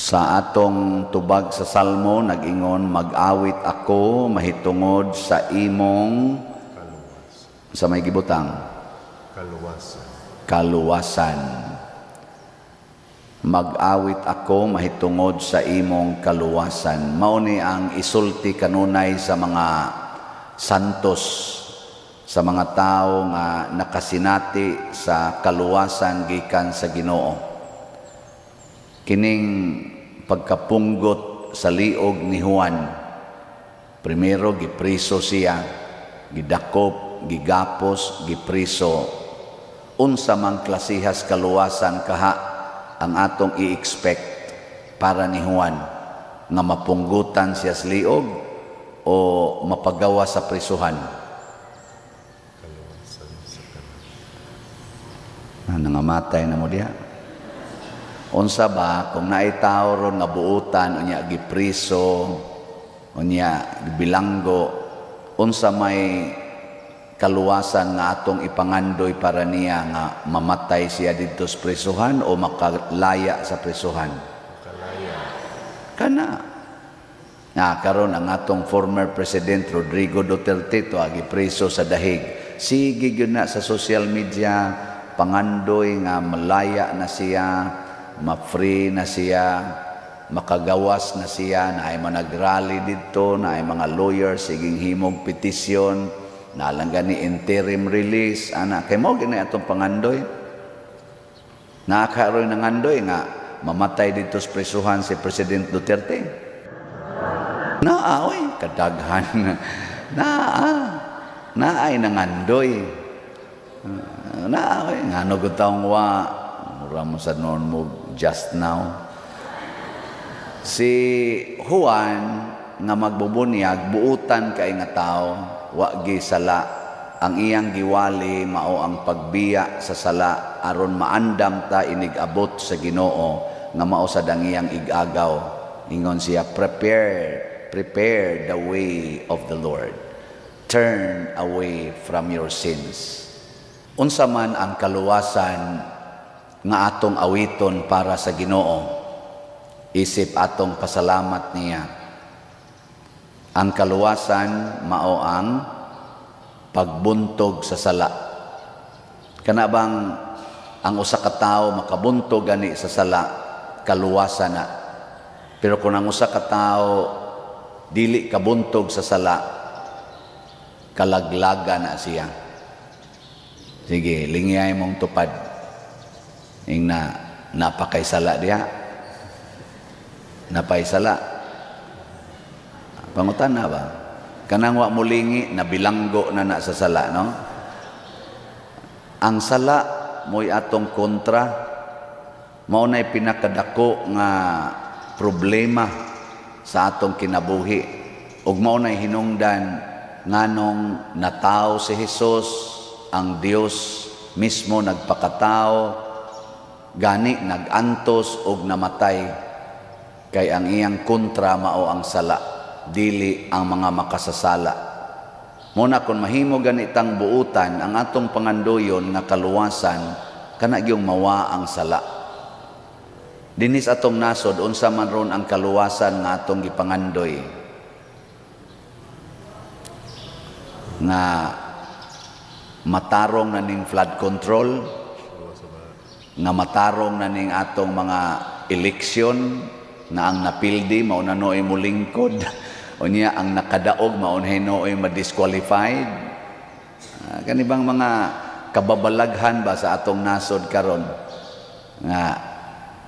Sa atong tubag sa Salmo, nag-ingon, "Mag-awit ako mahitungod sa imong Kaluwasan. Sa may gibutang Kaluwasan. Kaluwasan. Mag-awit ako mahitungod sa imong kaluwasan. Mao ni ang isulti kanunay sa mga santos, sa mga tao nga nakasinati sa kaluwasan gikan sa Ginoo. Kining pagkapunggot sa liog ni Juan, primero gipriso siya, gidakop, gigapos, gipriso. Unsa mang klasihas kaluwasan kaha ang atong i-expect para ni Juan? Nga mapunggutan siya sa liog o mapagawa sa prisuhan? Kaluwasan sa tanan. Na nangamatay na mo diha. Unsa ba kung naay tao ron nga buutan, unya gipriso, unya gibilanggo, unsa may kaluwasan nga atong ipangandoy para niya? Nga mamatay siya didto sa prisuhan o makalaya sa prisuhan? Makalaya. Kana na karon ang atong former President Rodrigo Duterte to gipriso sa Dahig. Sige gyud na sa social media pangandoy nga malaya na siya, ma-free na siya, makagawas na siya. Naay mga nagrally didto, naay mga lawyers siging himog petisyon, nalang gani interim release ana. Kay mao gini atong pangandoy. Nakakaroon nangandoy nga mamatay didto sa prisuhan si President Duterte? Naa oy, kadaghan. Naa. Naay nangandoy. Naa oy, ngano gud taong wa, mura mo sa noon mo just now. Si Juan nga magbubunyag, buutan kay nga tao, wa gi sala. Ang iyang giwali mao ang pagbiya sa sala aron maandam ta inig abot sa Ginoo nga mao sad ang iyang igagaw. Ingon siya, "Prepare, prepare the way of the Lord. Turn away from your sins." Unsa man ang kaluwasan nga atong awiton para sa Ginoo, isip atong pasalamat niya? Ang kaluwasan mao ang pagbuntog sa sala. Kana bang ang usa ka tawo makabuntog gani sa sala, kaluwasan na. Pero kung ang usa ka tawo dili kabuntog sa sala, kalaglaga na siya. Sige, lingyay mong tupad. Ingna, napakay sala diha. Napay sala. Pangutan na ba? Kanang wa mulingi, nabilanggo na na sa sala, no? Ang sala mo'y atong kontra, mao na'y pinakadako nga problema sa atong kinabuhi. Ug mao na'y hinungdan nganong natawo si Jesus, ang Dios mismo nagpakatao, gani nagantos og namatay, kay ang iyang kontra mao ang sala, dili ang mga makasasala. Muna kung mahimo ganitang buutan, ang atong pangandoyon nga kaluwasan kana gyung mawa ang sala. Dinis atong nasod, unsa man ron ang kaluwasan nga atong gipangandoy? Nga matarong na ning flood control, nga matarong na ning atong mga eleksyon, na ang napildi mao na nooy molingkod, unya ang nakadaog mao na nooy ma-disqualified. Kani bang mga kababalaghan ba sa atong nasod karon nga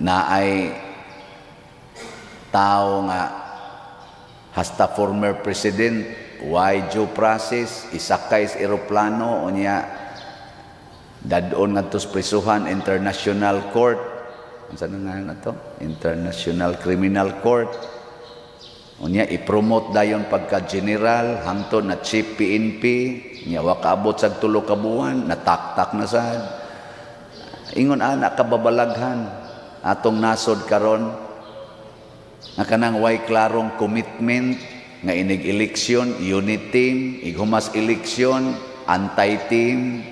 naay tao nga hasta former president why due process, isakay sa eroplano, unya dadon ngadto sa prisuhan, International Court, unsa na nga na to, International Criminal Court, unya i-promote dayon pagka general hangtod na chief PNP, nya wa kaabot sa 3 ka buwan, nataktak na sad. Ingon ana kababalaghan atong nasod karon, nga kanang way klarong commitment, nga inig eleksyon unit team, ighumas eleksyon anti-team,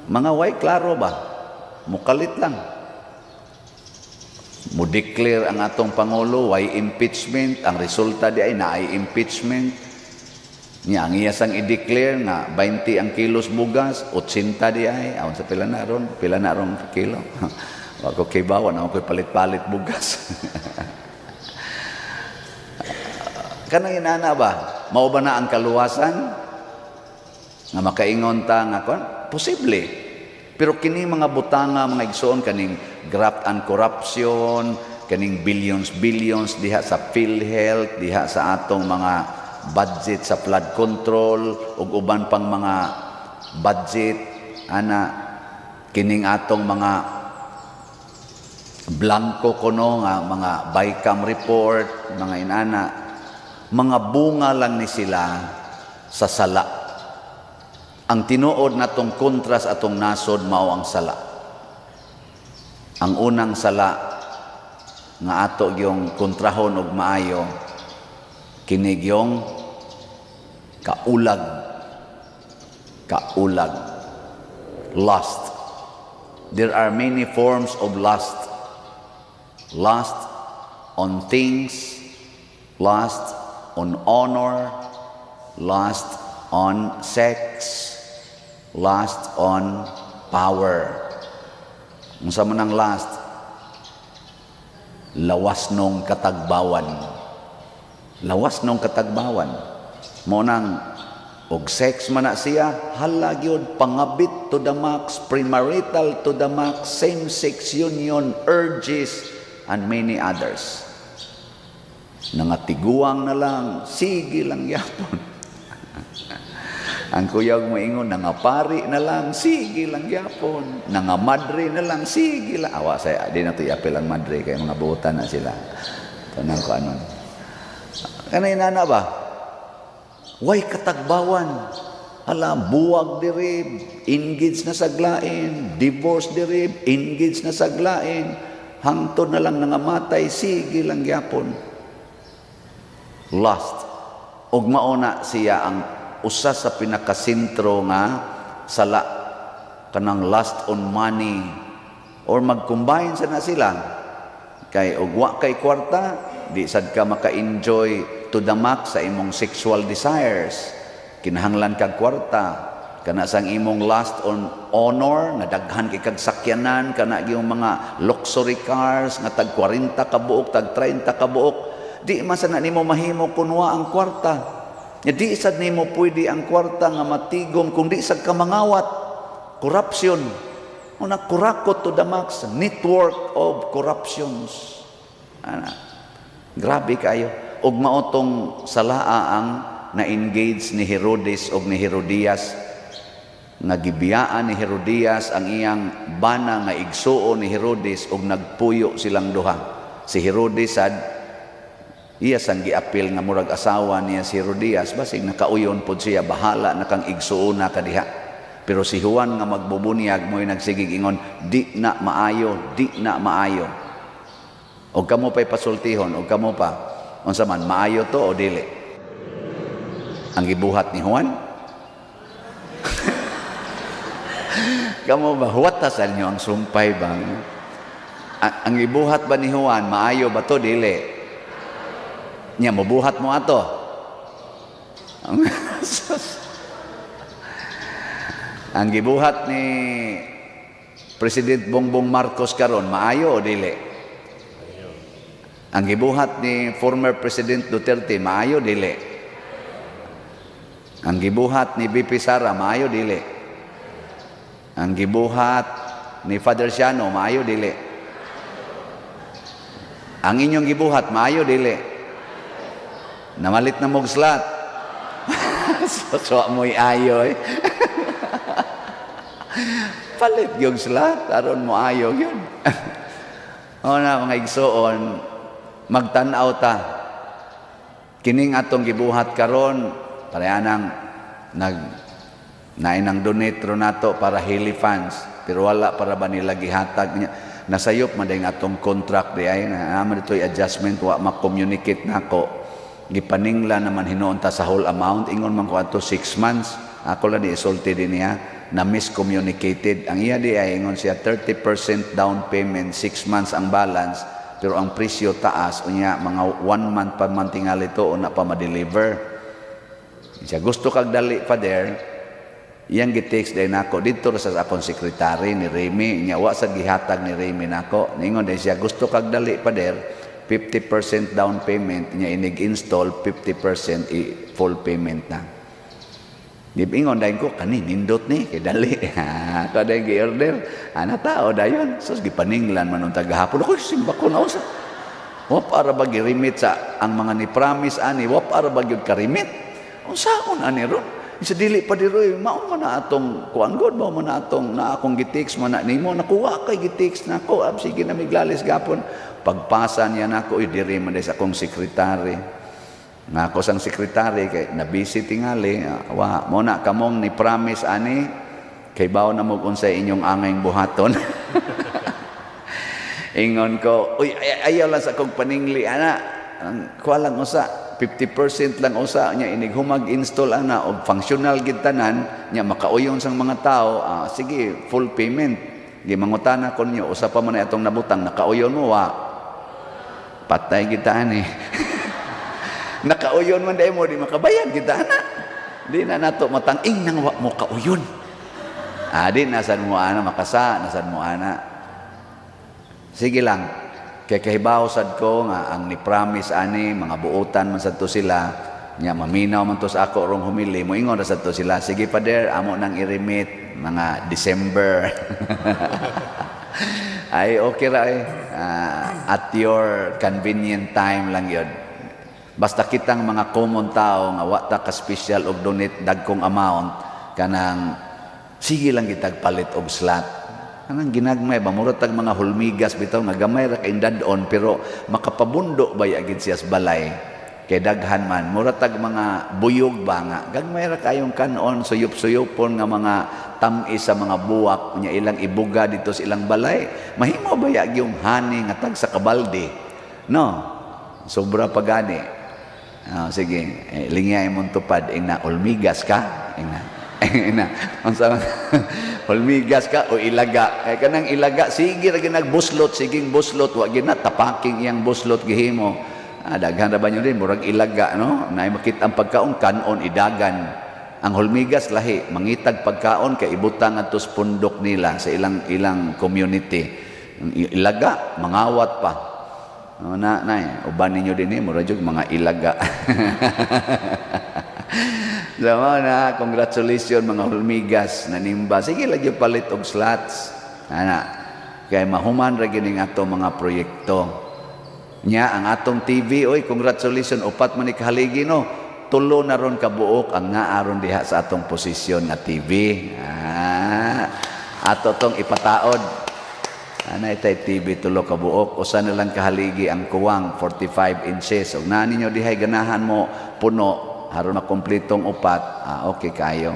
mga way klaro ba, mukalit lang. Mo declare ang atong pangulo, way impeachment? Ang resulta di ay naay impeachment. Nya ang iya sang i-declare nga 20 ang kilos bugas, 80 di ay. Awan sa pila na ron, pila na ron kilo. Wa ko kibaw, na ko palit-palit bugas. Kanang inana ba? Mao ba na ang kaluwasan? Nga makaingon ta nga kon? Posible. Pero kini mga butanga, mga igsoon, kaning graft and corruption, kaning billions billions diha sa PhilHealth, diha sa atong mga budget sa flood control ug uban pang mga budget ana, kining atong mga blanco kuno nga mga BICAM report, mga inana, mga bunga lang ni sila sa sala. Ang tinuod natong kontra sa atong nasod mao ang sala. Ang unang sala nga ato gyung kontrahon og maayo, kini gyung kaulag. Kaulag. Lust. There are many forms of lust. Lust on things, lust on honor, lust on sex, lust on power. Unsa man ang lust? Lawas nung katagbawan. Lawas nung katagbawan. Mo nang og sex man na siya, hala gyud, pangabit to the max, premarital to the max, same-sex union, urges, and many others. Nangatiguang na lang, sige lang yapon. Ang kuyog mo ingon, nangapari na lang, sige lang yapon. Nangamadre na lang, sige lang. Awa, saya, di na ito iapil ang madre, kay mga butan na sila. Tanang ko anon. Kanay nana ba? Way katagbawan. Hala, buwag diri, engage na saglain, divorce diri, engage na saglain, hangtod na lang nangamatay, sige lang gyapon. Lust. Ug mauna siya ang usa sa pinakasentro nga sala, kanang lust on money, or mag-combine sa na sila kay og wa kay kwarta, di sad ka maka-enjoy to the max sa imong sexual desires. Kinahanglan kag kwarta. Kana sang imong lust on honor, nga daghan kay kag sakyanan, kana yung mga luxury cars nga tag 40 ka buok, tag 30 ka buok, di man sa na nimo mahimo kun wa ang kwarta. Nya di sad nimo pwede ang kwarta nga matigom kung di sad ka mangawat. Corruption. Una, kurakot to the max, network of corruptions. Ana. Grabe kayo. Og mao tong salaa ang na-engage ni Herodes og ni Herodias, nga gibiyaan ni Herodias ang iyang bana nga igsuon ni Herodes og nagpuyo silang duha. Si Herodes sad iya sang giapil nga murag asawa niya si Herodias, basig nakauyon pod siya, bahala na kang igsuon na kadiha. Pero si Juan nga magbubunyag mo'y nagsigig ingon, di na maayo, di na maayo. Og kamo pa'y pasultihon, og kamo pa, unsa man, maayo to o dili? Ang gibuhat ni Juan? Kamo ba, huwatasan niyo ang sumpay ba? Ang gibuhat ba ni Juan, maayo ba to, dili? Nya, mabuhat mo ato. Ang gibuhat ni President Bongbong Marcos karon, maayo o dili? Ang gibuhat ni former President Duterte, maayo dili? Ang gibuhat ni BP Sara, maayo dili? Ang gibuhat ni Father Siano, maayo dili? Ang inyong gibuhat, maayo dili? Namalit na mog slat. So mo'y ayo eh. Palit yung slat, aron mo ayo yun. O na, mga igsoon, magtan-aw ta. Kining atong gibuhat karon, parehanang nag nainang donate ro nato para Heli funds, pero wala para ba nila gihatag niya. Nasayop man dayong atong contract di ay na naman dito'y adjustment, wa ma-communicate nako. Gipaningla naman hinuon ta sa whole amount, ingon man ko ato 6 months. Ako lang isulti din niya na miscommunicated. Ang iya di ay ingon siya 30% down payment, 6 months ang balance. Pero ang presyo taas, unya mga one month pa man tingali to una pa ma-deliver. Siya gusto kag dali, Father, iyang gi-text day nako didto ra sa akong sekretary ni Remy. Nya wa sa gihatag ni Remy nako. Ningon day siya, gusto kag dali, Father, 50% down payment, nya inig-install 50% i full payment na. Di ingon dayon ko kani nindot ni kay dali. Ako dayon gi-order. Ana tao dayon. Sus, gipaninglan man unta gahapon. Ako simba ko na usa. Wa para ba gi-remit sa ang mga ni promise ani, wa para ba gyud ka-remit? Unsaon ani ron? Isa dili pa diroy, mao man na atong kuan god, mao man na atong na akong gi-text man na nimo, nakuha kay gi-text nako, ab sige na miglalis gapon. Pagpasa niya nako, uy, diri man sa akong sekretary. Nga ako sang sekretary kay na busy tingali, wa mo na kamong ni promise ani kay bawo na mo unsay inyong angayng buhaton. Ingon ko, uy, ayaw lang sa akong paningli ana. Ang kuha lang usa, 50% lang usa nya inig humag install ana og functional gid tanan nya makauyon sang mga tao, sige full payment. Gimangutana ko ninyo, usa pa man atong nabutang, nakauyon mo wa? Patay kita ani. Nakauyon man dai mo, di makabayad kita ana. Di na nato matang-ing nang wa mo kauyon. Di nasan mo ana makasa, nasan mo ana. Sige lang. Kay kahibaw sad ko nga ang ni promise ani mga buotan man sad to sila nya maminaw man to sa ako rong humili moingon ra sad to sila, sige Father, amo nang i-remit mga December. Ay okay ra eh. At your convenient time lang yun. Basta kitang mga common tao nga wa ta ka special og donate dagkong amount, kanang sige lang kitag palit og slot. Kanang ginagmay ba, murag tag mga hulmigas bitaw nga gamay ra kay dad-on pero makapabundo ba ya gid siya sa balay. Kay daghan man, murag tag mga buyog ba nga gagmay ra kayong kanon, suyop-suyopon nga mga tam-is sa mga buwak nya ilang ibuga dito sa ilang balay. Mahimo ba ya gyung honey nga tag sa kabalde? No. Sobra pa gani. Sige, lingya imong tupad ing na hulmigas ka, ing na. Ina, unsa man hulmigas ka o ilaga. Kay kanang ilaga sige ra ginagbuslot, siging buslot, wa gina tapaking iyang buslot gihimo. Daghan ra ba nyo din murag ilaga, no? Naay makita ang pagkaon kanon idagan. Ang hulmigas lahi, mangitag pagkaon kay ibutang adto sa pundok nila sa ilang ilang community. Ang ilaga mangawat pa. No, na nay, uban ninyo dinhi murag jud mga ilaga. So, na, congratulations mga hulmigas nanimba. Sige lagi palit og slots. Ana, kay mahuman ra gining ato mga proyekto. Nya ang atong TV, oy, congratulations, upat man ni kahaligi no. Tulo na ron kabuok ang naaron diha sa atong posisyon nga TV. Ato tong ipataod. Ana itay TV tulo kabuok, usa na lang kahaligi ang kuwang 45 inches. Og naa ninyo dihay ganahan mo puno haron na kompletong upat, okay kayo.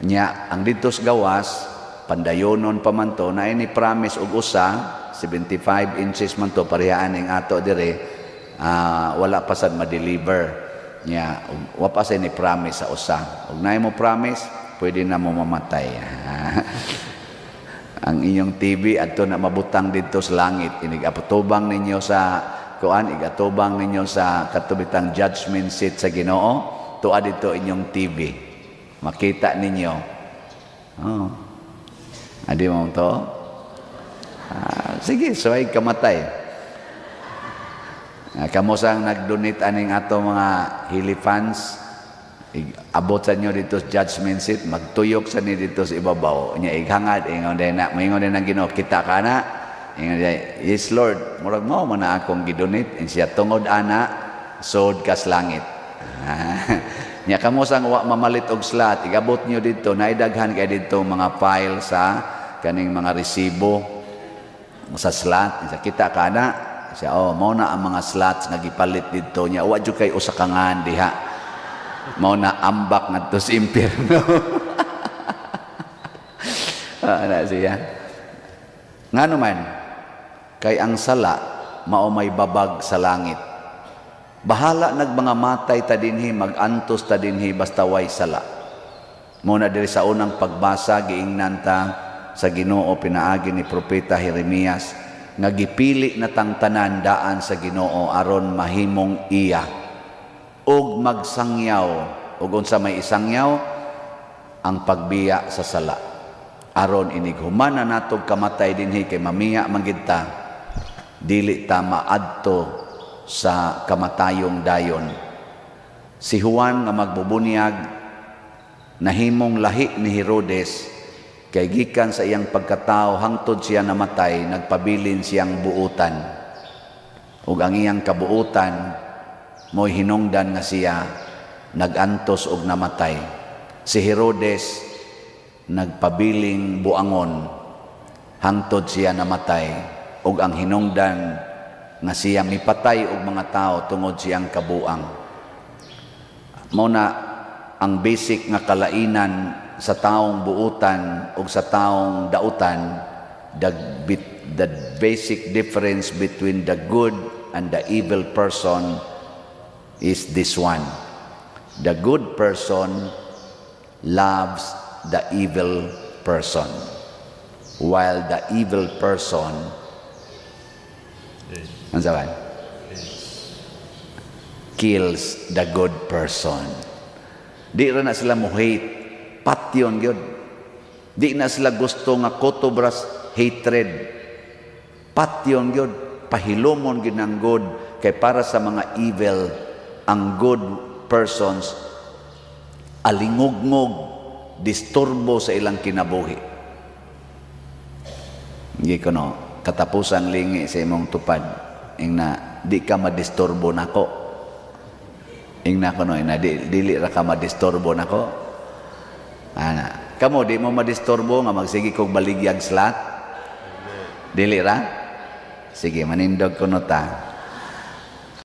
Nya ang dito sa gawas pandayonon pa man to, na ini promise og usa 75 inches man to parehaan ning ato dire, wala pa sad ma-deliver. Nya wa pa sad ni promise sa usa. Og naay mo promise, pwede na mo mamatay. Ang inyong TV adto na mabutang didto sa langit, inig apatubang ninyo sa kuan, igatubang ninyo sa katubitang judgment seat sa Ginoo, tuwa dito inyong TV. Makita ninyo. Oh. Adi mo to? Sige, so ay kamatay. Kamo sang nag-donate aning ato mga Hili fans, abot sa inyo dito sa judgment seat, magtuyok sa ni dito sa ibabaw. Nya ighangad, ingon din na, moingon din ang Ginoo, kita ka na. Ingon din, yes Lord, murag mao man na akong gidonate. Siya tungod ana, sod kas langit. Nya kamo sang wa mamalit og slot, igabot niyo dito, naidaghan kay dito mga file sa kaning mga resibo sa slot. Siya kita ka na. Siya, oh, mao na ang mga slots nga gipalit dito nya. Wa jud kay usa ka ngan diha. Mao na ambak ngadto sa impierno. Ana siya. Ngano man, kay ang sala mao may babag sa langit. Bahala nag mga matay ta dinhi, magantos ta dinhi basta way sala. Mao na diri sa unang pagbasa giingnan ta sa Ginoo pinaagi ni propeta Jeremias, nga gipili na tang tanan daan sa Ginoo aron mahimong iya ug magsangyaw. Ug unsa may isangyaw? Ang pagbiya sa sala, aron inig humana natog kamatay dinhi, kay mamiya man gid ta, dili ta maadto sa kamatayong dayon. Si Juan nga magbubunyag nahimong lahi ni Herodes, kay gikan sa iyang pagkatao hangtod siya namatay, nagpabilin siyang buutan, ug ang iyang kabuutan mo'y hinungdan nga siya nagantos og namatay. Si Herodes nagpabiling buangon hangtod siya namatay, ug ang hinungdan nga siya mipatay og mga tao tungod siyang kabuang. Mao na ang basic nga kalainan sa taong buutan ug sa taong dautan, the basic difference between the good and the evil person is this one: the good person loves the evil person, while the evil person, ano ba, kills the good person. Di ra na sila mo hate, patyon gyud. Di na sila gusto nga kotobras hatred. Patyon gyud, pahilomon gyud ang good, kay para sa mga evil, ang good persons alingugngog, disturbo sa ilang kinabuhi. Hindi ko no, katapusan lingi sa imong tupad. Ingna, di ka madisturbo nako. Ingna ko no, ingna, dili ra ka madisturbo nako. Ana, kamo di mo madisturbo nga magsige kog baligyag slot? Dili ra? Sige, manindog ko no ta.